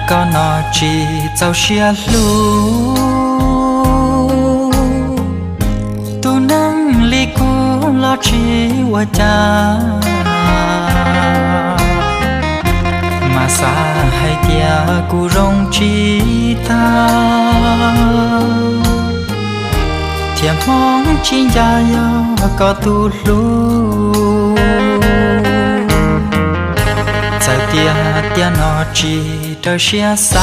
Koj no tsis txaus siab hlub, tus neeg li kuv los tsis ua cas, mas xav hais tias kuv zoo tsis tau, thiab hmoov tsis ncaj yog koj tus hlub. Txawm tias tiam no tsis raws siab xav,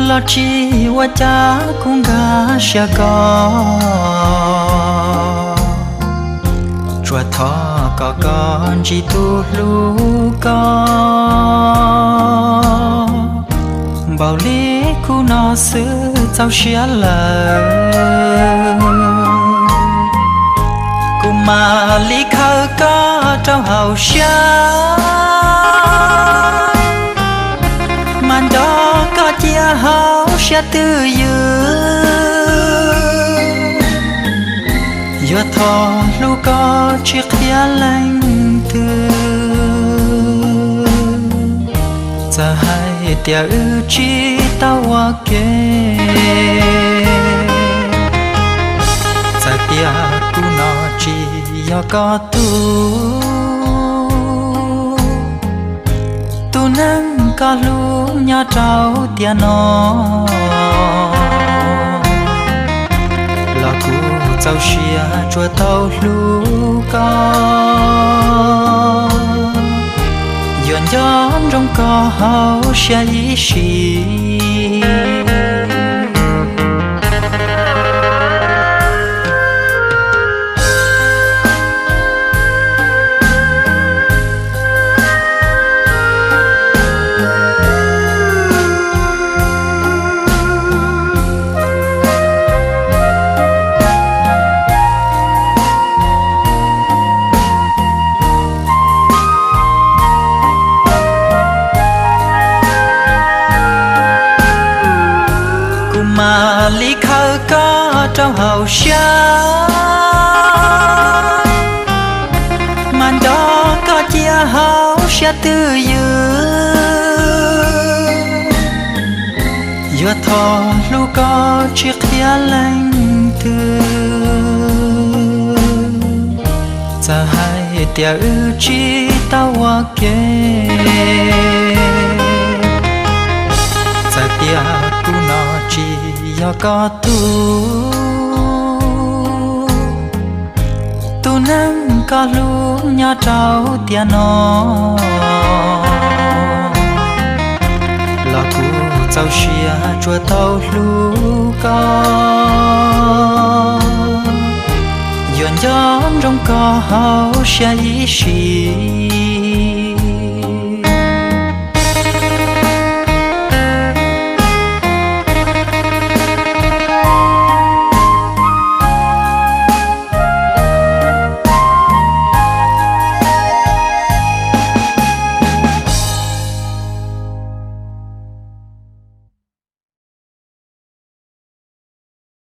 los tsis ua cas kuv nkag siab koj, tsuas thov kom koj ntsib tus hlub koj npaum li kuv no xwb txaus siab lawm. Kuv mam li khaws koj rau hauv siab, mas nco koj cia hauv siab twj ywm. Yuav thov hlub koj tsis qhia leej twg, txawm hais tias wb tsis tau ua ke. Txawm tias kuv no tsis yog koj tus, tus neeg koj hlub nyob rau tiam no, los kuv txaus siab tsuas tau hlub koj, yuav nco ntsoov koj hauv siab ib sim. Kuv mam li khaws koj rau hauv siab, mas nco koj cia hauv siab twj ywm. Yuav thov hlub koj tsis qhia leej twg, txawm hais tias wb tsis tau ua ke. Txawm tias kuv no tsis yog koj tus, tus neeg koj hlub nyob rau tiam no, los kuv txaus siab tsuas tau hlub koj, yuav nco ntsoov koj hauv siab ib sim.